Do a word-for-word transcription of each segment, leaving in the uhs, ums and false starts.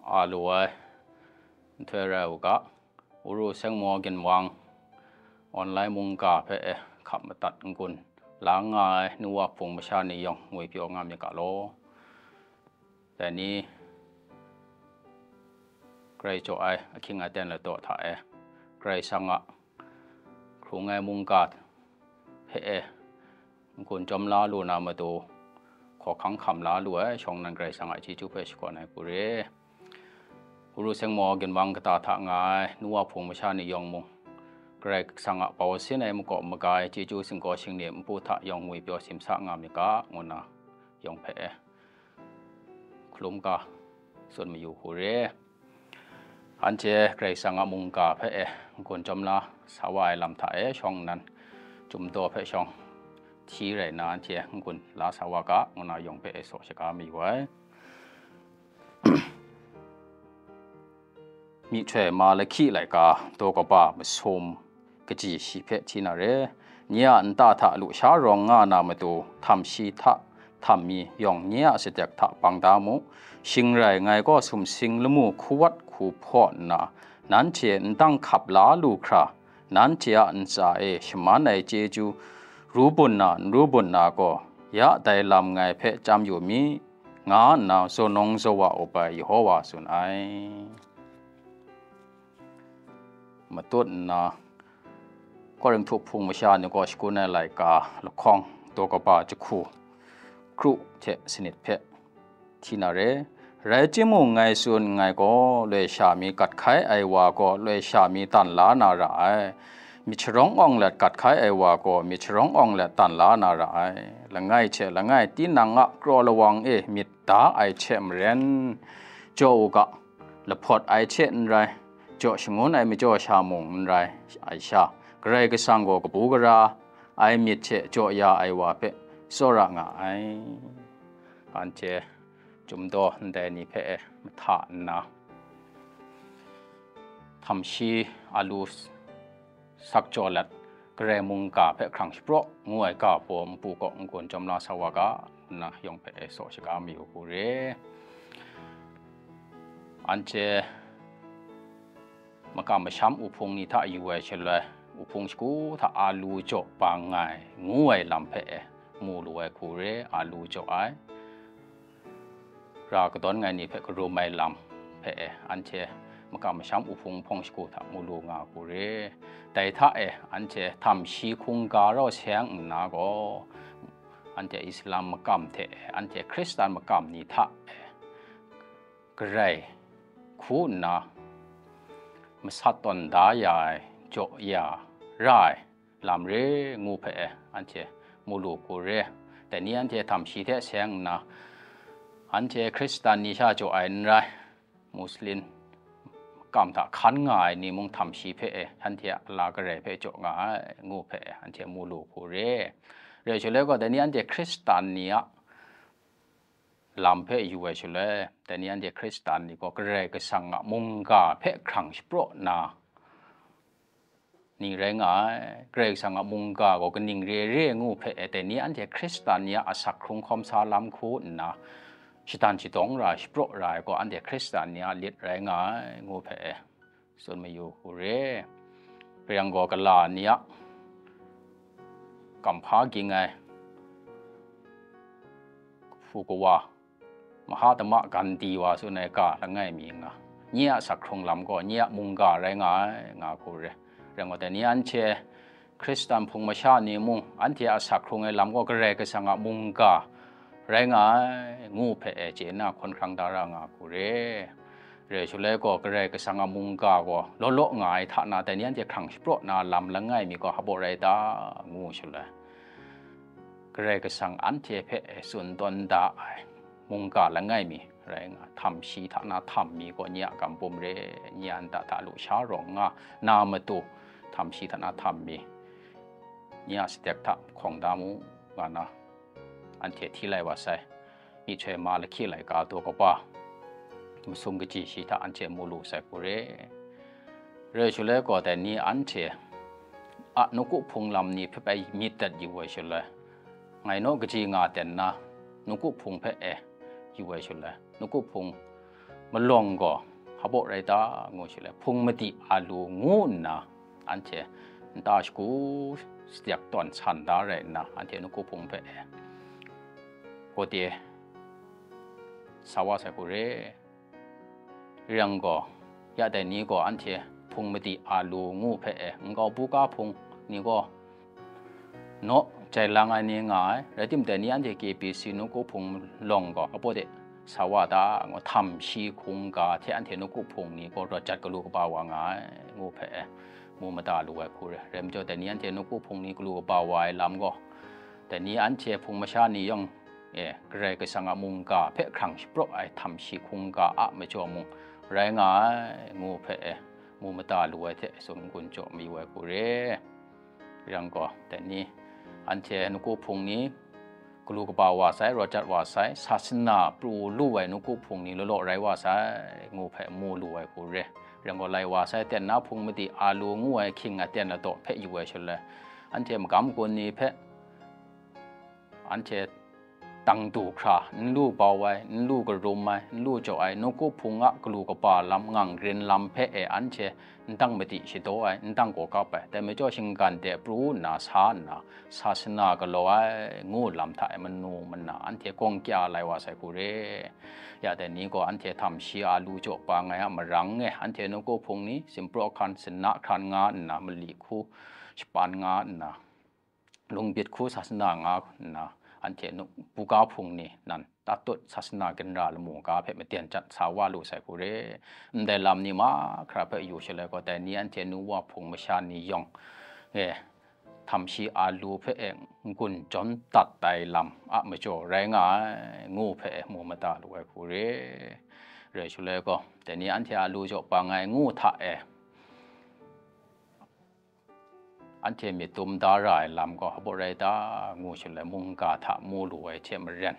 a lu ai nhtoi rai u ga, Uru Sengmaw Ginwang online mungga hpe e hkap madat n-gun la nga ai nu wa hpung masha ni yawng ngwipyaw nga myit ga law. Dai ni Karai jaw ai ahkying aten ladaw hta e Karai Kasang a hkrung ai mungga hpe e n-gun chyawm la lu na matu, hkawhkang hkam la lu ai shawng nan Karai Kasang a chyeju hpe shakawn ai hku re. Uru Sengmaw Ginwang kata hta nga ai nu wa hpung masha ni yawng mung, Karai Kasang a bau sin ai makaw maga ai chyeju singkaw shingni npu hta yawng ngwipyaw simsa nga myit ga, ngu na yawng hpe e hkalum ga tsun mayu hku re. Anhte Karai Kasang a mungga hpe e n-gun chyawm la sa wa ai lam hta e shawng nnan, Chyum Daw hpe shawng hti rai nna, anhte n-gun la sa wa ga, ngu na yawng hpe e saw shaga mayu ai. Myihtoi Malahki laika daw kaba masum kaji shi hpe hti na re. Nye a nta hta lusha rawng nga na matu, htam shi hta htam mi yawng nye a satek hta bang da mu. Shing rai ngai gaw sumsing lamu hku wat hku hpaw nna, nanhte n dang hkap la lu hkra, nanhte a ntsa e shaman ai chyeju ru bun na n ru bun na gaw, ya dai lam ngai hpe chyam yu mi, nga nna zawnawng zawa up ai Yehova tsun ai. Matut nna, Korinhtu hpung masha ni gaw shakun ai laika lahkawng daw kaba jahku kru hte sanit hpe hti na re. Rai timung, ngai tsun nngai gaw, loi sha mi gat hkai ai wa gaw loi sha mi dan la na ra ai. Myit sharawng awng let gat hkai ai wa gaw myit sharawng awng let dan la na ra ai. Langai hte langai tinang a kraw lawang e myit da ai hte maren, jaw u ga, lahpawt ai hte n rai, jaw shangun ai majaw sha mung n rai ai sha, Karai Kasang gaw kabu gara ai myit hte jaw ya ai wa hpe tsawra nga ai. Anhte Chyum Daw ndai ni hpe e mahta nna, htam shi a lu sak jaw let, Karai mungga hpe hkrang shapraw ngu ai ga baw npu kaw n-gun chyawm la sa wa ga, nna yawng hpe e saw shaga mayu hku re. Anhte makam masham uhpung ni hta yu ai shaloi, uhpung shagu hta a lu jaw bang ai ngu ai lam hpe e mu lu ai hku re, a lu jaw ai. Ra kadawn ngai ni hpe karum ai lam hpe e, anhte makam masham uhpung hpawng shagu hta mu lu nga hku re. Dai hta e, anhte htam shi hkungga rau seng nna gaw, anhte Islam makam hte e, anhte Hkristan makam ni hta e, Karai hku nna masat tawn da ya ai, jaw ya ra ai lam re ngu hpe e, anhte mu lu hku re. Dai ni anhte htam shi hte seng nna, anhte Hkristan ni sha jaw ai n rai, Muslim makam hta hkan nga ai ni mung htam shi hpe e, anhte a la Karai hpe jaw nga ai ngu hpe e, anhte mu lu hku re. Re ai shaloi gaw, dai ni anhte Hkristan ni a lam hpe yu ai shaloi, dai ni anhte Hkristan ni gaw Karai Kasang a mungga hpe hkrang shapraw na ni rai nga ai. Karai Kasang a mungga gaw kaning re re ngu hpe e, dai ni anhte Hkristan ni a asak hkrung hkawm sa lam hku nna, shadan shadawng ra, shapraw ra ai gaw anhte Hkristan ni a lit rai nga ai, ngu hpe e tsun mayu hku re. Rai yang gaw, kala ni a kamhpa ging ai hpu kawa, Mahatma Gandhi wa tsun ai ga langai mi nga, nye a asak hkrung lam gaw nye a mungga rai nga ai, nga hku re. Rai yang gaw, dai ni anhte Hkristan hpung masha ni mung, anhte a asak hkrung ai lam gaw Karai Kasang a mungga rai nga ai, ngu hpe e chye nna hkawn hkrang da ra nga hku re. Re ai shaloi gaw, Karai Kasang a mungga gaw law law nga ai hta na, dai ni anhte hkrang shapraw na lam langai mi gaw hpaw rai ta, ngu shaloi, Karai Kasang anhte hpe tsun tawn da ai mungga langai mi rai nga, htam shi hta na htam mi gaw nye a gam bum re, nye a nta hta lusha rawng nga na matu, htam shi hta na htam mi nye a satek hta hkawng da mu, nga na anhte hti lai wa sai. Myihtoi Malahki laika daw kaba masum kaji shi hta anhte mu lu sai hku re. Re ai shaloi gaw, dai ni anhte a nawku hpung lam ni hpe bai myit dat yu ai shaloi, ngai naw kaji nga ten na, nawku hpung hpe e yu ai shaloi, nawku hpung malawng gaw hpaw rai ta ngu shaloi, hpung madi a lu ngu nna, anhte nta shagu sadiak tawn san da rai nna, anhte nawku hpung hpe e, kawde sa wa sai hku re. Rai yang gaw, ya dai ni gaw anhte hpung madi a lu ngu hpe e, nkau buga hpung ni gaw naw jai lang ai ni nga ai, rai timung dai ni anhte K B C nawku hpung lawng gaw hpaw de sa wa ta ngu, htam shi hkungga hte anhte nawku hpung ni gaw rawt jat galu kaba wa nga ai, ngu hpe e, mu mada lu ai hku re. Rai majaw, dai ni anhte nawku hpung ni galu kaba wa ai lam gaw, dai ni anhte hpung masha ni yawng e, Karai Kasang a mungga hpe hkrang shapraw ai htam shi hkungga a majaw mung rai nga ai, ngu hpe e, mu mada lu ai hte tsun n-gun jaw mayu ai hku re. Rai yang gaw, dai ni anhte nawku hpung ni galu kaba wa sai, rawt jat wa sai, sasana pru lu ai nawku hpung ni law law rai wa sai, ngu hpe mu lu ai hku re. Rai yang gaw, lai wa sai ten na hpung madi a lu ngu ai hkying aten ladaw hpe yu ai shaloi, anhte magam gun ni hpe anhte tang du hkra, n lu bau ai, n lu karum ai, n lu jaw ai, nawku hpung a galu kaba lam, ngang rin lam hpe e anhte n dang madi shadaw ai, n dang gaw kap ai, dai majaw shinggan de pru nna sa nna, sasana galaw ai, ngu lam hta e manu mana anhte gawng kya lai wa sai hku re. Ya dai ni gaw anhte htam shi a lu jaw pa ngai a marang e, anhte nawku hpung ni simpraw hkan, sinna hkran nga nna, mali hku shapan nga nna, lungbit hku sasana nga nna, anhte nu-, buga hpung ni nan tatut sasana ginra lamu ga hpe maden jat sa wa lu sai hku re. Ndai lam ni mahkra hpe yu shaloi gaw, dai ni anhte nu wa hpung masha ni yawng e, htam shi a lu hpe e n-gun jawn dat ai lam a majaw rai nga ai, ngu hpe e mu mada lu ai hku re. Rai shaloi gaw, dai ni anhte a lu jaw pa ngai ngu hta e, anhte myit dum da ra ai lam gaw hpaw rai ta ngu shaloi, mungga hta mu lu ai hte maren,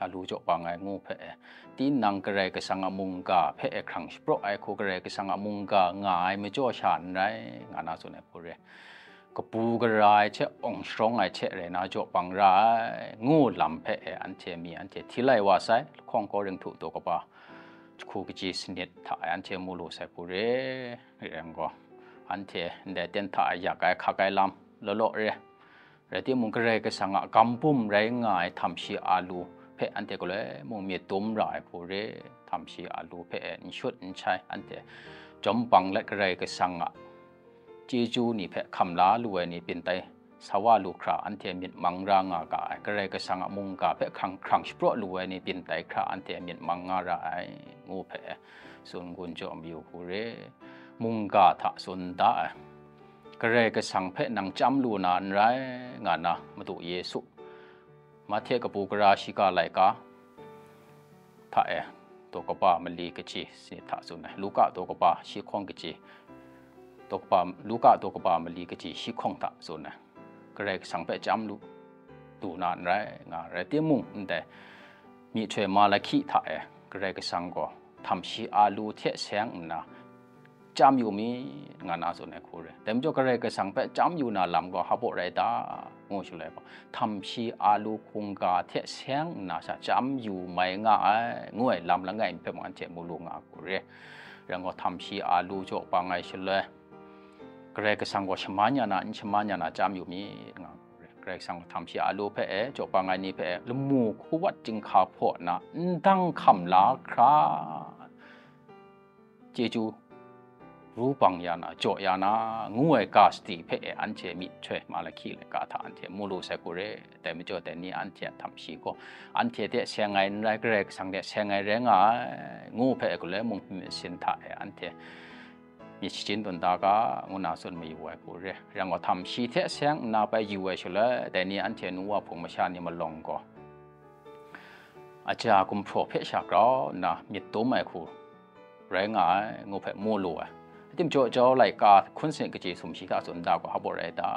a lu jaw pa ngai ngu hpe e, tinang Karai Kasang a mungga hpe e hkrang shapraw ai hku, Karai Kasang a mungga nga ai majaw sha n rai, nga na tsun ai hku re. Kabu gara ai hte awng sharawng ai hte rai na jaw pang ra ai, ngu lam hpe e anhte mi anhte hti lai wa sai, lahkawng Korinhtu daw kaba jahku kaji sanit hta e anhte mu lu sai hku re. Rai yang gaw, anhte ndai ten hta yak ai hkak ai lam law law re. Rai timung, Karai Kasang a gam bum rai nga ai htam shi a lu hpe anhte galoi mung myit dum ra ai hku re. Htam shi a lu hpe e n shut n shai, anhte jawm bang let Karai Kasang a chyeju ni hpe hkam la lu ai ni byin tai sa wa lu hkra, anhte myit mang ra nga ga ai. Karai Kasang a mungga hpe hkrang hkrang shapraw lu ai ni byin tai hkra, anhte myit mang nga ra ai, ngu hpe tsun n-gun jaw mayu hku re. Mungga hta tsun da ai, Karai Kasang hpe nang chyam lu na n rai, nga na Madu Yesu, Mahte kabu gara shiga laika hta e, daw kaba mali kaji sanit hta tsun ai, Luka daw kaba shi hkawng kaji, daw kaba, Luka daw kaba mali kaji shi hkawng hta tsun ai, Karai Kasang hpe chyam lu, lu na n rai, nga rai timung, ndai myihtoi Malahki hta e Karai Kasang gaw htam shi a lu hte seng nna, chyam yu mi, nga na tsun ai hku re. Dai majaw, Karai Kasang hpe chyam yu na lam gaw hpaw rai ta, ngu shaloi gaw, htam shi a lu hkungga hte seng nna sha chyam yu mai nga ai, ngu ai lam langai mi hpe mung anhte mu lu nga hku re. Rai yang gaw, htam shi a lu jaw pang ai shaloi, Karai Kasang gaw shaman ya na, n shaman ya na chyam yu mi, nga hku re. Karai Kasang gaw htam shi a lu hpe e, jaw pang ai ni hpe e, lamu hku wat chyinghka hpaw na, n dang hkam la hkra, chyeju ru bang ya na, jaw ya na, ngu ai ga sadi hpe e, anhte myihtoi Malahki laika hta anhte mu lu sai hku re. Dai majaw, dai ni anhte a htam shi gaw, anhte hte seng ai n rai, Karai Kasang hte seng ai rai nga ai, ngu hpe e, galoi mung myit sin hta e, anhte myit shachyun tawn da ga, ngu na tsun mayu ai hku re. Rai yang gaw, htam shi hte seng nna bai yu ai shaloi, dai ni anhte nu wa hpung masha ni malawng gaw, aja gumhpraw hpe sha grau nna myit dum ai hku rai nga ai, ngu hpe mu lu ai. Rai timung, jaw jau laika hkun sanit kaji sumshi hta tsun da gaw hpaw rai ta?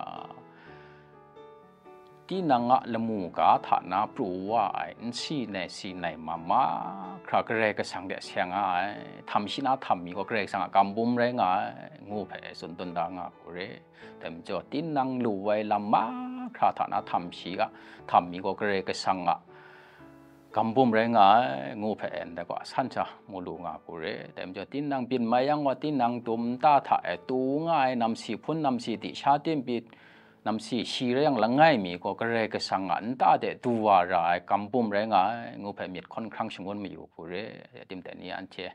Tinang a lamu ga hta na pru wa ai, n si nai si nai ma mahkra Karai Kasang hte seng nga ai, htam shi na htam mi gaw Karai Kasang a gam bum rai nga ai, ngu hpe tsun tawn da nga hku re. Dai majaw, tinang lu ai lam mahkra hta na htam shi a htam mi gaw Karai Kasang a gam bum rai nga ai, ngu hpe ndai gaw a san sha mu lu nga hku re. Dai majaw, tinang byin mai yang gaw, tinang dum nta hta e tu nga ai namsi hpun namsi di sha tim pyi, namsi shi rai yang langai mi gaw, Karai Kasang a nta de du wa ra ai gam bum rai nga ai, ngu hpe myit hkawn hkrang shangun mayu hku re. Ya tim dai ni anhte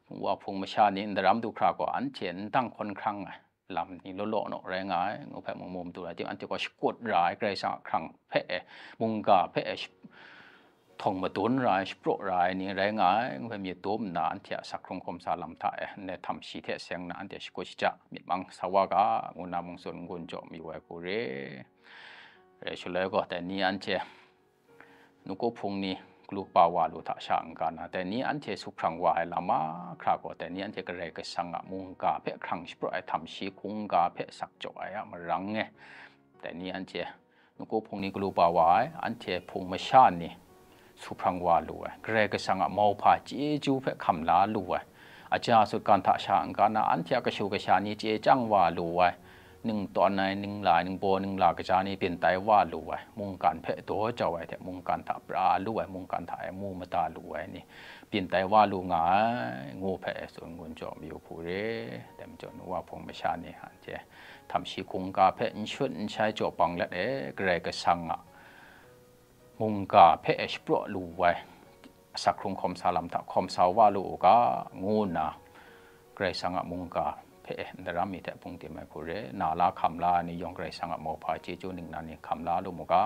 hpung wa hpung masha ni ndaram du hkra gaw, anhte ndang hkawn hkrang ai lam ni law law naw rai nga ai, ngu hpe mung mu matu rai tim, anhte gaw shakut ra ai, Karai Kasang a hkrang hpe e, mungga hpe e, htawng madun ra ai, shapraw ra ai ni rai nga ai, ngu hpe myit dum nna, anhte a sak hkrung hkawm sa lam hta e, ndai htam shi hte seng nna, anhte shakut shaja myit mang sa wa ga, ngu nna mung tsun n-gun jaw mayu ai hku re. Rai shaloi gaw, dai ni anhte nuku hpung ni galu kaba wa lu hta sha n-ga na, dai ni anhte suphprang wa ai lam mahkra gaw, dai ni anhte Karai Kasang a mungga hpe hkrang shapraw ai htam shi hkungga hpe sak jaw ai a marang e, dai ni anhte nuku hpung ni galu kaba wa ai, anhte hpung masha ni suphprang wa lu ai, Karai Kasang a mauhpa chyeju hpe hkam la lu ai, aja sutgan hta sha n-ga na, anhte a kashu kasha ni chye chyang wa lu ai, ning tawn ai, ning la ai, ning baw ning la kaja ni byin tai wa lu ai, mungkan hpe daw jau ai hte mungkan hta pra lu ai, mungkan hta e mu mada lu ai ni byin tai wa lu nga ai, ngu hpe tsun n-gun jaw mayu hku re. Dai majaw, nuwa hpung masha ni anhte htam shi hkungga hpe n shut n shai jaw bang let e, Karai Kasang a mungga hpe e shapraw lu ai, sak hkrung hkawm sa lam hta hkawm sa wa lu u ga, ngu nna, Karai Kasang a mungga hpe e ndaram mi hte hpung tim ai hku re. Na la hkam la ai ni yawng Karai Kasang a mauhpa chyeju ningnan ni hkam la lu mu ga,